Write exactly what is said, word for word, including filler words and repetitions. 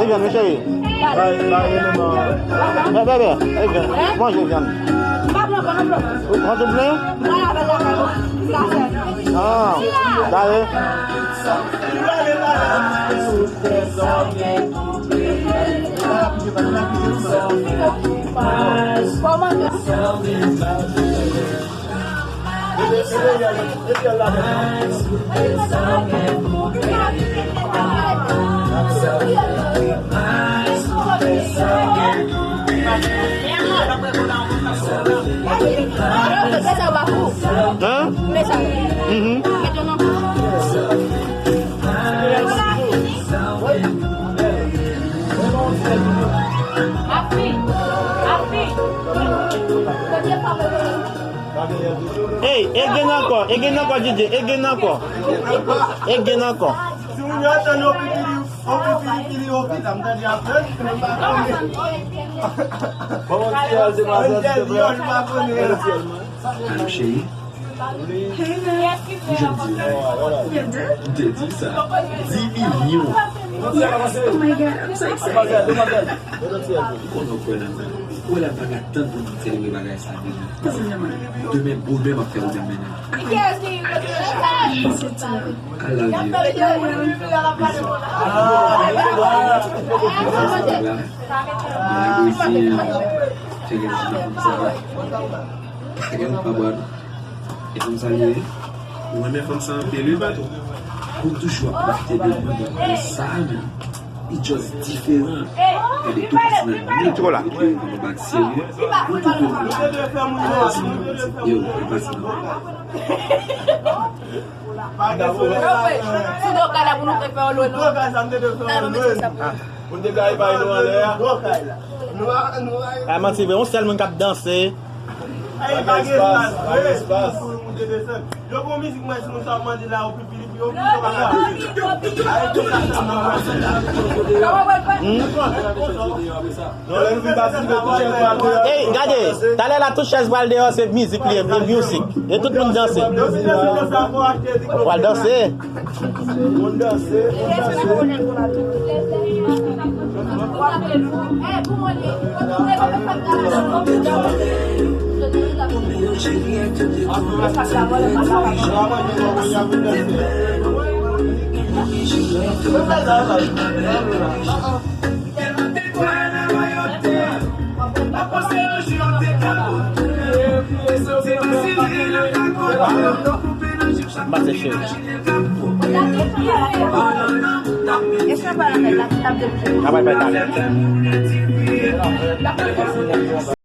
Evian, wi cheri. Bebe, Evian, manje vyann. Ou pran tout plen? Ah, dale. Hein? Mhm. Ey, e gen ankò, e gen ankò, D J, e gen ankò. E gen ankò. Si moun yo tann yo pipili, yo pipili, pili, yo pita, m tande apre. Bon, ti, euh, se pa sa, se pa. Alo, cheri. Hey, man. Ou jwenn di la. M te di sa. Dis milyon. Yes, oh my God, I'm so excited. M konnen w kwè nan mwen. Ou wè la m pa ka tann pou m selebre bagay sa demen. Demen bonè m ap fè ou demen. I love you. Mwen la Brazil. Cheke ti fanm sa. Cheke yon pa bwa. E fanm sa li ye. Ou renmen fanm sa anpil, wi, Bato. Pou m toujou ap pwofite de mwen, bon, sa menm. Li just diferan. Gade tou pase nan nèt. Tro la. Yon bag serye. Ou tou bon. Yo, li pase nan. Sou do kay la pou nou te fè yon lolo. Pou n te gaye bay nou anlè a. Ay, manti vre, yon sèl moun k ap danse. Ay, pa gen espas, pa gen espas. Yo gon mizik mwen si nou sa mande la, yo pipili, yo pipili. Ay, tout sa sèlman. Non, lè nou vin patisipe, tout chèz pral deyò. Ey, gade, talè la, tout chèz pral deyò, se mizik li ye, e music. E tout moun danse. Yo vin danse, danse, apre w achte dik. Pral danse. Moun danse, moun danse. Pase cheri. Travay bay talè.